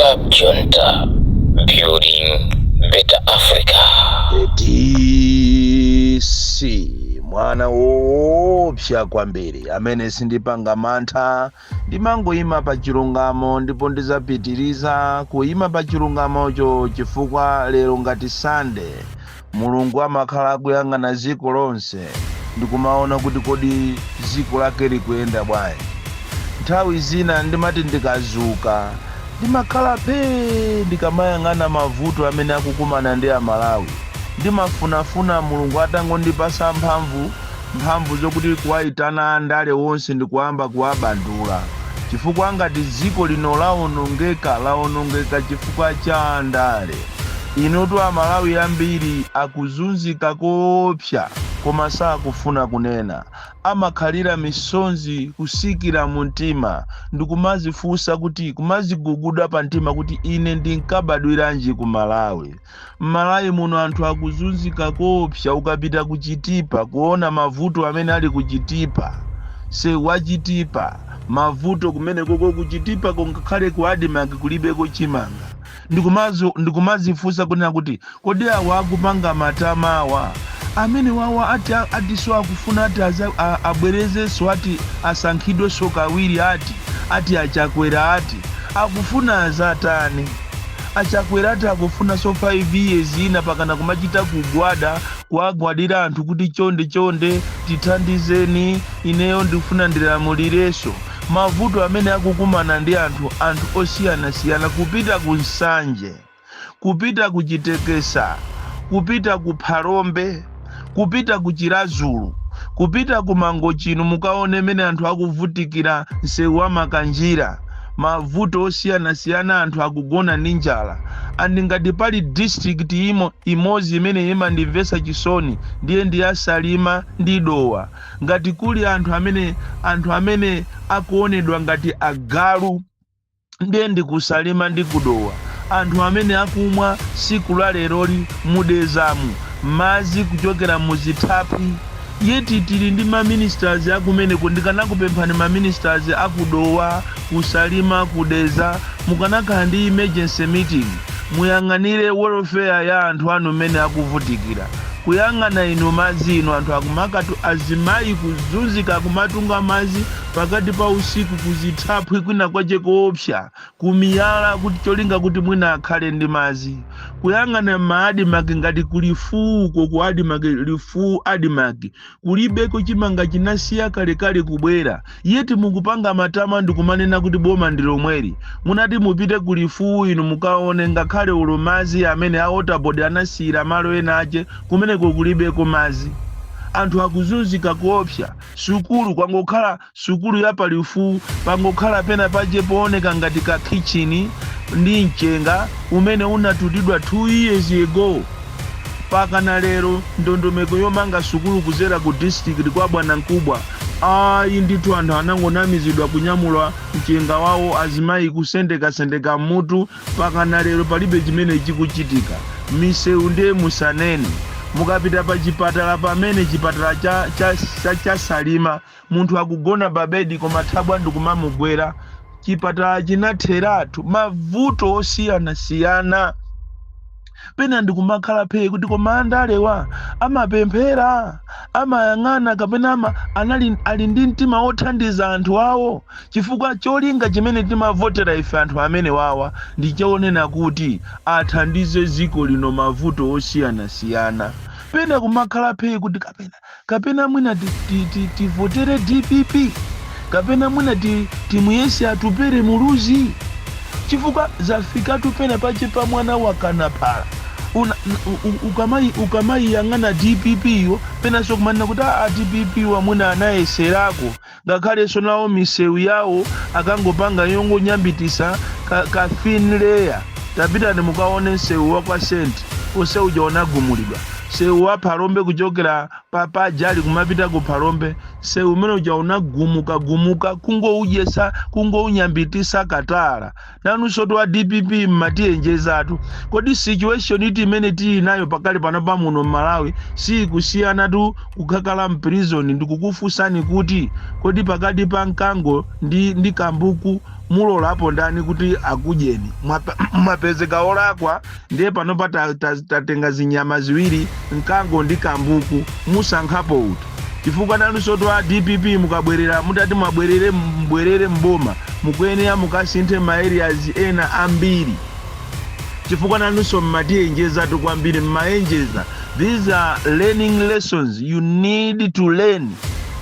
Club Junta, building better Africa. The DC, mwana woopsa kwambiri amene sindipanga mantha, ndimangoyima pa chilungamo ndipo ndizapitiriza kuyima pa chilungamocho, chifukwa lero ngati Sande Mulungu amakhala akuyang'ana dziko lonse ndikumaona kuti kodi dziko lake likuyenda bwanji. Nthawi zina ndimati ndikazuka ndimakhala phee, ndikamayang'ana mavuto amene akukumana ndi Amalawi, ndimafunafuna Mulungu atangondipasa mphamvu zokuti kuwayitana andale wonse ndikuyamba kuwabandula, chifukwa ngati dziko lino lawonongeka, lawonongeka chifukwa cha andale. Inutu Amalawi ambiri akuzunzika koopsa, koma sakufuna kunena. Amakhalira misonzi kusikira mu mtima ndikumazifunsa kuti, kumaziguguda pa mtima kuti, ine ndinkabadwiranji ku Malawi? M'Malawi muno anthu akuzunzika koopsa. Ukapita ku Chitipa kuona mavuto amene ali ku Chitipa, msewu wa Chitipa, mavuto kumene koko ku Chitipa, ngakhale ku ADMARC kulibeko chimanga. Ndikumazifunsa kunena kuti, kodi awa akupanga matamawa amene wawa ati atiso akufuna ati abwerezenso, ati asankhidwenso kawiri, ati aChakwera ati akufuna azatani? AChakwera ati akufunanso 5 years ina, pakana kumachita kugwada, kuagwadira anthu kuti, "Chonde, chonde, tithandizeni, ineyo ndikufuna ndilamulirenso." Mavuto amene akukumana ndi anthu osiyanasiyana, kupita ku Nsanje, kupita ku Chitekesa, kupita ku Phalombe, kupita ku Chiradzulu, kupita ku Mangochino, mukaone mene anthu akuvutikira. Msewu wa Makanjira, mavuto osiyanasiyana, anthu akugona ndi njala. And ngati pali district imodzi imene imandimvetsa chisoni, ndiye ndi ya Salima ndi Dowa. Ngati kuli anthu amene akuonedwa ngati agalu, ndiye ndikuSalima ndi kuDowa. Anthu amene akumwa siku la leroli muDedzamu madzi kuchokera muzithaphwi, yet tili ndi maministers akumeneko. Ndikanakupemphani maministers akuDowa, kuSalima, kuDedza, mukanakhala ndi emergency meeting, muyang'anire welfare ya anthu anu mmene akuvutikira. Kuyang'ana inu madzi inu, anthu akumakatu, azimayi kuzunzika, kumatunga madzi pakati pa usiku kuzithaphwi kwina kwache koopsa, kumiyala, kuti cholinga kuti mwina akhale ndi madzi. Kuyang'ana maADMARC, ngati kuli fuko ku ADMARC, Lifuwu ADMARC, kulibeko chimanga, chinasiya kalekale kubwera, yet mukupanga matama ndikumanena kuti boma ndi lomweli. Munati mupite ku Lifuwu inu mukaone, ngakhale ulo madzi amene a Water Board anasiyira malo ena ache kumeneko kulibeko madzi. Anthu akuzunzika koopsa. Sukulu, kwangokhala sukulu ya paLifuwu, pangokhala pena pache pooneka ngati ka kitchen ndi mchenga umene unatutidwa 2 years ago. Pakana lero ndondomeko yomanga sukulu kuzera ku district kwa bwana mkubwa, ayi ndithu. Anthu anangonamizidwa kunyamula mchenga wawo, azimayi kusendekasendeka mutu. Pakana lero palibe chimene chikuchitika. Misewu ndiye musanene. Mukapita pa chipatala, pamene chipatala cha Salima, munthu akugona pa bedi koma thabwa ndikumamugwera. Chipatala chinatheratu. Mavuto osiyanasiyana. Pena ndikumakhala phee kuti, koma andalewa amapemphera, amayang'ana, kapena anali ali ndi mtima wothandiza anthu awo? Chifukwa cholinga chimene timavotera ife anthu amene wawa ndi chonena kuti athandize dziko lino mavuto osiyanasiyana. Pena kumakhala phee kuti kapena mwina tivotere DPP, kapena mwina timuyese Atupere Muluzi, chifukwa zafikatu pena pache pa mwana wakanaphala. Ukamayiyang'ana DPP yo, penanso kumanena kuti a DPP wamwina anayeserako, ngakhalenso nawo misewu yawo akangopanga yongonyambitisa ka thin layer. Tapitani mukaone msewu wa kwa Senti, onse uja unagumulidwa. Msewu wa Phalombe kuchokera pa Jali kumapita ku Phalombe, msewu umene uja unagumuka gumuka, kungoudyesa, kungounyambitisa katala. Nanunso wa DPP mmatiyenjezatu. Kodi situation iti imene tili nayo pakali pano pa muno mMalawi sikusiyanatu kukakhala mprison? Ndikukufunsani kuti, kodi pakati pa mkango ndi kambuku Mulolapo ndani kuti akudyeni? Mwapezeka olakwa. Ndiye panopa tatenga zinyama ziwiri, mkango ndi kambuku, musankhapo uti? Chifukwa nanunso a DPP, mukabwerera, mutati mwabwerere, mbwerere mboma, mukuyenera mukasinthe ma areas ena ambiri, chifukwa nanunso mmatiyenjezatu kwambiri, mmayenjeza. These are learning lessons you need to learn,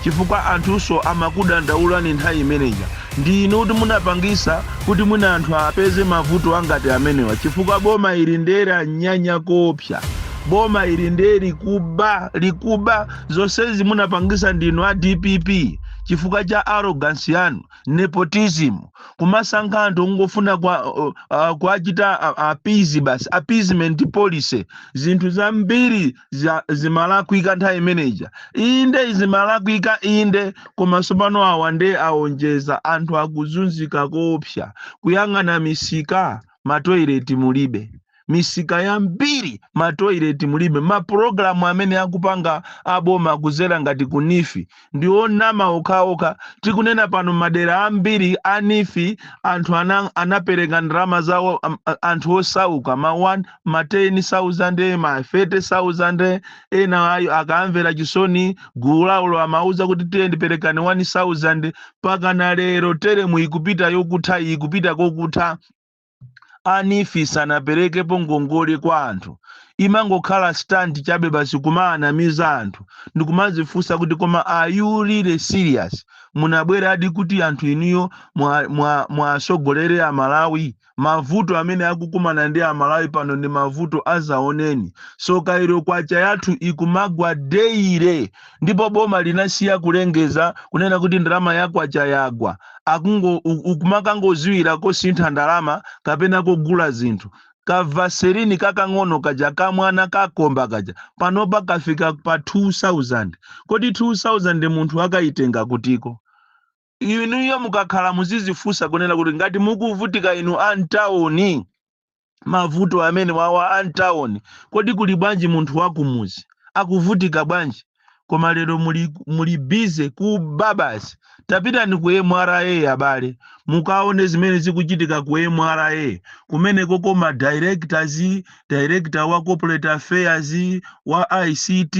chifukwa anthunso amakudandaulani nthawi imeneja. Ndi inu kuti munapangisa kuti mwina anthu apeze mavuto angati amenewa, chifukwa boma ili ndera nyanya kopsa, boma ili ndiye likuba, likuba. Zonsezi munapangisa ndinu a DPP chifukwa cha arrogance yanu, nepotism, kumasankha anthu kungofuna kwa kuachita appease basi, appeasement policy. Zinthu zambiri zimalakwika nthawi imeneja, inde, zimalakwika inde, koma tsopano awa nde aonjeza. Anthu akuzunzika kopsa. Kuyang'ana misika, matoileti mulibe. Misika yambiri matoileti mulibe. Mapulogalamu amene akupanga aboma kuzera ngati ku NEEF ndi onama okhaokha. Tikunena pano, madera ambiri a NEEF anthu anapereka ndalama zawo, anthu osauka, ma 1, ma 10,000, ma 30,000. Ena ayo akamvera chisoni gulu lawo, amauza kuti, "Tiye, ndiperekani 1000." Pakana lero teremu ikupita yokutha, ikupita kokutha, a NEEF sanaperekepo ngongole kwa anthu. Imangokhala stunt chabe basi, kumaanamiza anthu. Ndikumazifunsa kuti, koma are you really serious? Munabweradi kuti anthu inuyo mwasogolere Amalawi? Mavuto amene akukumana ndi Amalawi pano ndi mavuto azaoneni. So kairo kwacha yathu ikumagwa daily, ndipo boma linasiya kulengeza kunena kuti ndalama ya kwacha yagwa. Akungo ukumakangoziwira kosintha ndalama kapena kogula zinthu. Kavaserini kakang'ono kaja kamwana kakomba kaja panopa kafika pa 2000. Kodi 2000 munthu akayitenga kutiko? Inuyo mukakhala muzizifunsa kunena kuti ngati mukuvutika inu antawuni, mavuto amene wawa antawuni, kodi kuli bwanji munthu wakumuzi? Akuvutika bwanji? Koma lero muli busy kuba basi. Tapitani ku MRA, abale, mukaone zimene zikuchitika ku MRA kumene koko. Ma directors, director wa corporate affairs, wa ICT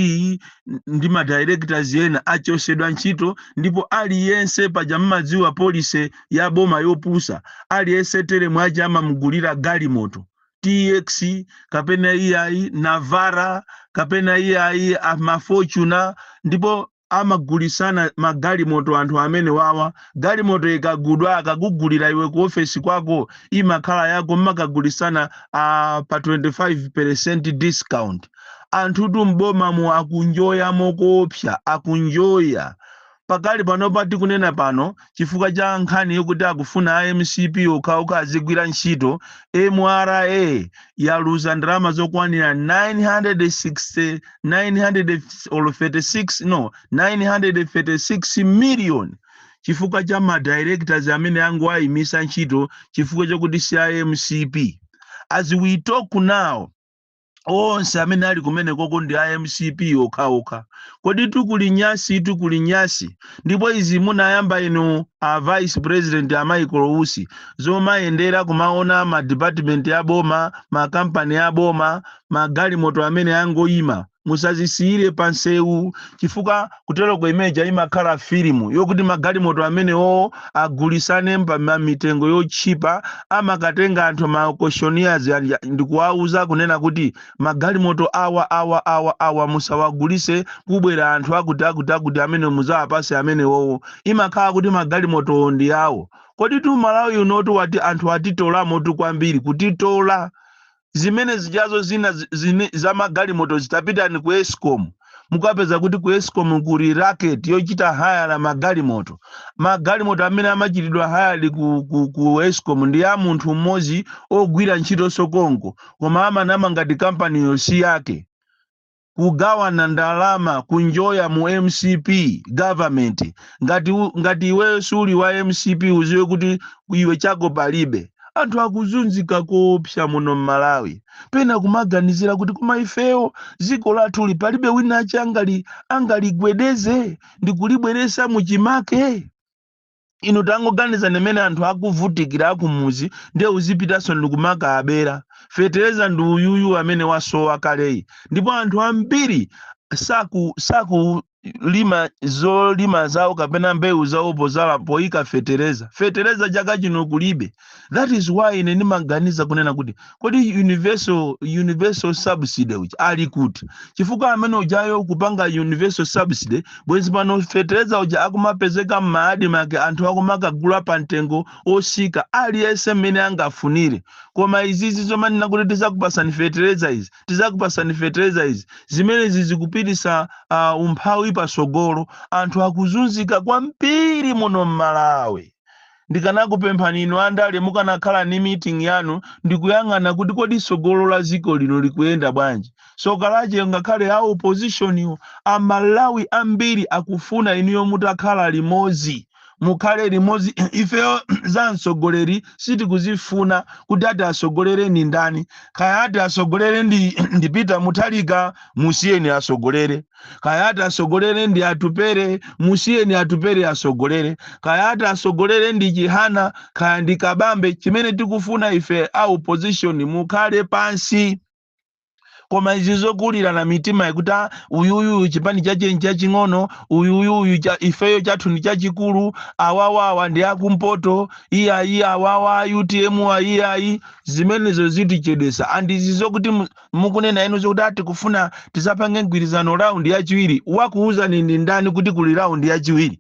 ndi ma directors ena achosedwa ntchito. Ndipo aliyense paja mmadziwa policy ya boma yopusa, aliyense teremu aja amamugulira galimoto, TX kapena iyayi Navara kapena iyayi ma Fortuner, ndipo amagulisana magalimoto anthu amene wawa. Galimoto ikagudwa, akakugulira iwe ku ofesi kwako, imakhala yako, mmakagulisana pa 25% discount. Anthu tumbomamo akunjoya mokopsa, akunjoya pakali panopa tikunena pano, chifukwa cha nkhani yokuti akufuna MCP okhaokha azigwira ntchito. MRA yaluza ndalama zokwanira 960, 936, no, 936 million chifukwa cha ma directors amene angoayimisa ntchito chifukwa chokuti si MCP. As we talk now, onse amene ali kumene koko ndi MCP okhaokha. Kodi tukuli nyasi, tukuli nyasi. Ndipo izi munayamba inu a vice president a Michael Usi, zomayendera kumaona ma department ya boma, makampani ya boma, magalimoto amene angoyima, musazisiyire pansewu, chifukwa kuteroko imeja imakhala filimu yokuti magalimoto amenewo agulisane pa mitengo yotchipa. Amakatenga anthu, ma auctioneers, ndikuwauza kunena kuti magalimoto awa, awa, awa, awa musawagulise, kubwera anthu akuti, akuti, akuti amene muzawapase amenewowo. Imakhala kuti magalimoto ndi awo. Kodi tu Malawi unotu wati anthu atitolamo tu kwambiri, kutitola. Zimene zijazo zina za magalimoto, zitapitani ku ESCOM, mukapeza kuti ku ESCOM kuli racket yochita hire la magalimoto. Magalimoto amene amachitidwa hire ku ESCOM ndi ya munthu mmodzi ogwira ntchito sokonko, koma amanama ngati kampaniyo si yake. Kugawana ndalama, kunjoya mu MCP government. Ngati iweyo suli wa MCP, uziwe kuti iwe chako palibe. Anthu akuzunzika koopsa muno mMalawi. Pena kumaganizira kuti koma ifeyo dziko lathuli palibe wina achi angaligwedeze ndi kulibweresa muchimake. Inu tangoganiza mmene anthu akuvutikira akumuzi, ndiye uzipitanso ndikumakabera fetereza. Ndi uyuyu amene wasowa kaleyi, ndipo anthu ambiri sakulima zolima zawo kapena mbewu zawo pozala poyika fetereza. Fetereza chaka chino kulibe. That is why ine ndimaganiza kunena kuti kodi universal subsidy uja ali kuti? Chifukwa amene ujayo kupanga universal subsidy, bwezi pano fetereza uja akumapezeka m'ma ADMARC, anthu akumakagula pa mtengo osika, aliyense mmene angafunire. Koma izizi zomanena kuti tizakupasani fetereza izi, tizakupasani fetereza izi, zimenezi zikupitisa umphawi pasogolo. Anthu akuzunzika kwambiri muno m'Malawi. Ndikanakupemphani inu andale, mukanakhala ni meeting yanu ndikuyang'ana kuti kodi tsogolo la dziko lino likuyenda bwanji. Soka lache ngakhale a opposition iwo, Amalawi ambiri akufuna inuyo mutakhala limodzi, mukhale limodzi. Ifeyo za mtsogoleri sitikuzifuna kuti ati asogolere ni ndani. Kaya ati asogolere ndi Peter Mutharika, musiyeni asogolere. Kaya ati asogolere ndi Atupere, musiyeni Atupere asogolere. Kaya ati asogolere ndi Chihana, kaya ndi Kabambe, chimene tikufuna ife a opposition, mukhale pansi. Koma izi zokulirana mitima ikuti, "Ah, uyuyu chipani chache nchaching'ono, uyuyuyu cha, ifeyo chathu ndi chachikulu, awawawa ndi akumpoto, iyayi, awawa UTM iyayi," zimenezo zitichedwesa. And izi zokuti mukunena inu zokuti ati kufuna tisapange mgwirizano round yachiwiri, wakuuzani ndi ndani kuti kuli round yachiwiri?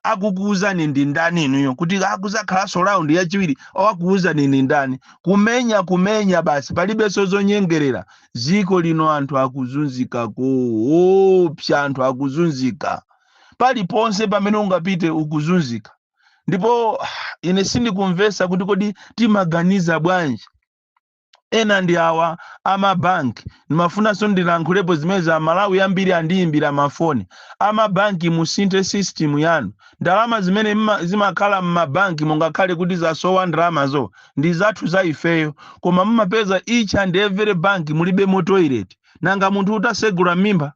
Akukuuzani ndi ndani inuyo kuti akuzakhalanso round yachiwiri? Wakuuzani ndi ndani? Kumenya kumenya basi, palibenso zonyengerera. Dziko lino anthu akuzunzika koopsa, anthu akuzunzika paliponse pamene ungapite, ukuzunzika. Ndipo ine sindikumvesa kuti kodi timaganiza bwanji. Ena ndi awa amabanki, ndimafunanso ndilankhulepo zimene za Malawi ambiri andiyimbira mafoni. Amabanki, musinthe system yanu. Ndalama zimene zimakhala m'mabanki, mungakhale kuti zasowa, ndalamazo ndi zathu za ifeyo, koma mumapeza each and every bank mulibe mo toilet. Nanga munthu utasegula mimba,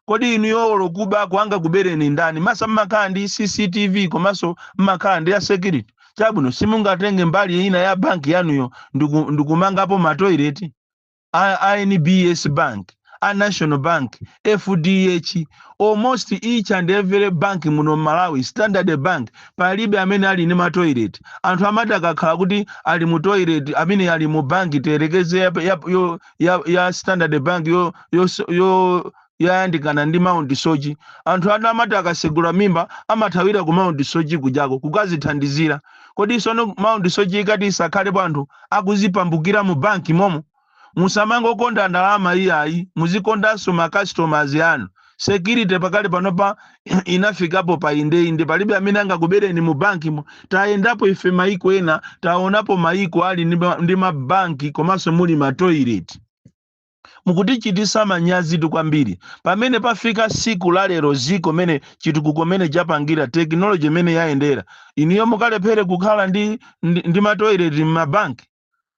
kodi inuyo olo kuba kwanga kubereni ndani? Masa mmakhala ndi CCTV komanso mmakhala ndi ya security. Chabwino, simungatenge mbali ina ya banki yanuyo ndikumangapo ma toilet? A NBS Bank, a National Bank, FDH, almost each and every bank muno Malawi, Standard Bank, palibe amene ali ndi ma toilet. Anthu amati akakhala kuti ali mu toilet, amene ali mu banki, tiyerekeze ya Standard Bank yo yayandikana ndi Mount Soche, anthu anu amati akasegula mimba amathawira ku Mount Soche kujako kukazithandizira. Kodi sono Mount Soche ikati isakhalepo, anthu akuzipambukira mu banki momo? Musamangokonda ndalama iyayi, muzikondanso ma customers anu. Security pakali panopa inafikapo pa indeinde, palibe amene angakubereni mu bankimo. Tayendapo ife maiko ena, taonapo maiko ali ndi mabanki komanso muli ma toilet. Mukutichitisa manyazitu kwambiri pamene pafika siku la lero. Ziko mene chitukuko mene chapangira, technology imene yayendera, iniyo mukalephere kukhala ndi ma toilet m'mabanki?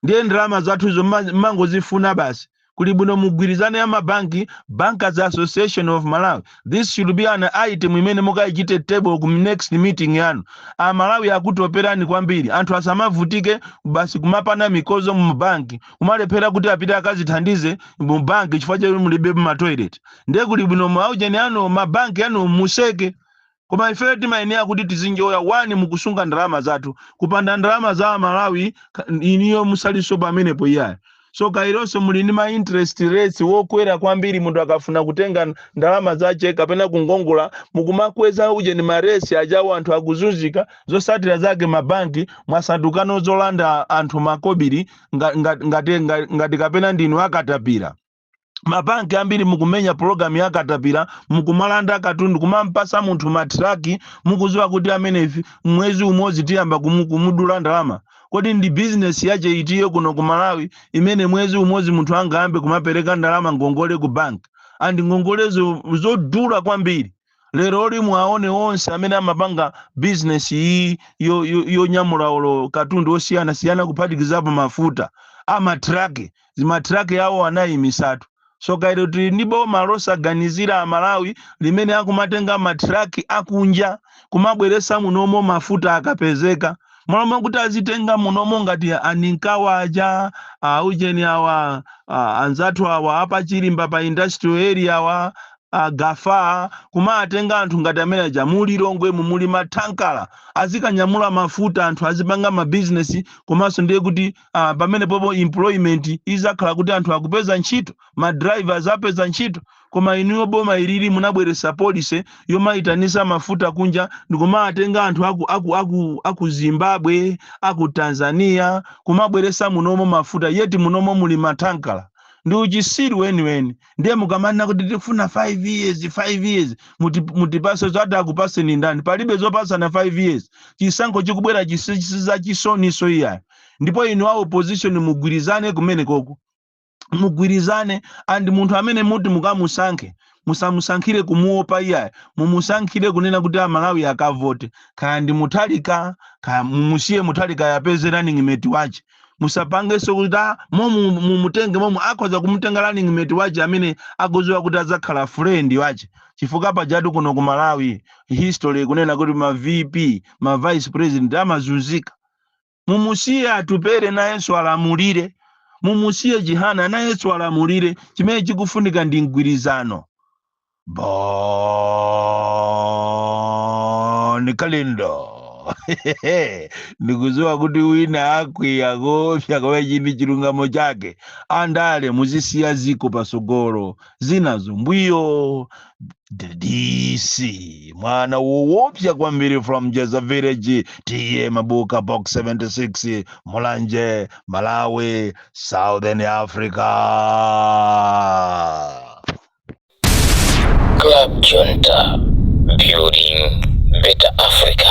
Ndiye ndalama zathuzo mangozifuna basi. Kuli bwino mugwirizane ya mabanki, Bankers Association of Malawi. This should be an item imene mukayichite table ku next meeting yanu. Amalawi akutoperani kwambiri. Anthu asamavutike basi kumapana mikozo mu banki, kumalephera kuti apite akazithandize mu banki chifukwa chakuti mulibe ma toilet. Ndiye kuli bwino maujeni anu, mabanki anu museke. Koma ifeyo timayenera kuti tizinjoya wani mukusunga ndalama zathu. Kupanda ndalama za Malawi, iniyo musalinso pamenepo iyayo. So kaironso muli ndi ma interest rates wokwera kwambiri. Munthu akafuna kutenga ndalama zache kapena kungongola, mukumakweza uje ni ma rates ajawo, anthu akuzunzika. Zosatira zake mabanki mwasandukano zolanda anthu makobiri ngati kapena ndinu akatapira. Mabanki ambiri mukumenya pologalamu ya katapira, mukumalanda katundu, kumampasa munthu matraki mukuziwa kuti amene ife mwezi umodzi tiyamba kumudula ndalama. Kodi ndi bizinesi yache itiyo kuno ku Malawi imene mwezi umodzi munthu angayambe kumapereka ndalama ngongole ku bank, and ngongolezo zodula kwambiri? Lero li mwaone onse amene amapanga bizinesi iyi yonyamula olo katundu osiyanasiyana kuphatikizapo mafuta, amatraki, zimatraki yawo anayimisatu. Soka ilo, tili ndi boma losaganizira Amalawi limene akumatenga matraki akunja kumabweresa munomo mafuta akapezeka, mulomo kuti azitenga munomo ngati aninkawa aja, aujeni awa, anzathu awa apachilimba pa industrial area awa, gafa, kumatenga anthu ngati amene aja. Mulilongwe muli matankala, azikanyamula mafuta, anthu azipanga mabizinesi. Komanso ndiye kuti pamene popo employment izakhala kuti anthu akupeza ntchito, ma drivers apeza ntchito. Koma inuyo boma ilili munabweresa policy yomayitanisa mafuta kunja ndikumatenga anthu aku Zimbabwe, aku Tanzania, kumabweresa munomo mafuta, yeti munomo muli matankala. Ndi uchisiru weniweni. Ndiye mukamanena kuti tifuna 5 years, 5 years, mutipase zati, akupaseni ndani? Palibe zopasana 5 years. Chisankho chikubwera chisiza chisoniso iyayo. Ndipo inu a opposition mugwirizane kumene koko, mugwirizane. And munthu amene muti mukamusankhe, musamusankhire kumuopa iyayo, mumusankhire kunena kuti Amalawi akavote. Kaya ndi Muthalika, kaya mumusiye Muthalika yapeze running mate wache. Musapangenso kuti momu mumutenge momu, akhoza kumutenga running mate wache amene akuziwa kuti adzakhala friend wache, chifukwa pajatu kuno ku Malawi history kunena kuti ma VP, ma vice president amazunzika. Mumusiye Atupere nayenso alamulire, mumusiye Chihana nayenso alamulire. Chimene chikufunika ndi mgwirizano. Bon Kalindo, ndikuziwa kuti wina akwiya kopsa, koma chini chilungamo chake. Andale muzisiya ziko pasogolo, zinazo mbwiyo. The DC, mwana woopsa kwambiri from Jeza Village, T/A Mabuka, Box 76, Mulanje, Malawi, Southern Africa. Club Junta, building better Africa.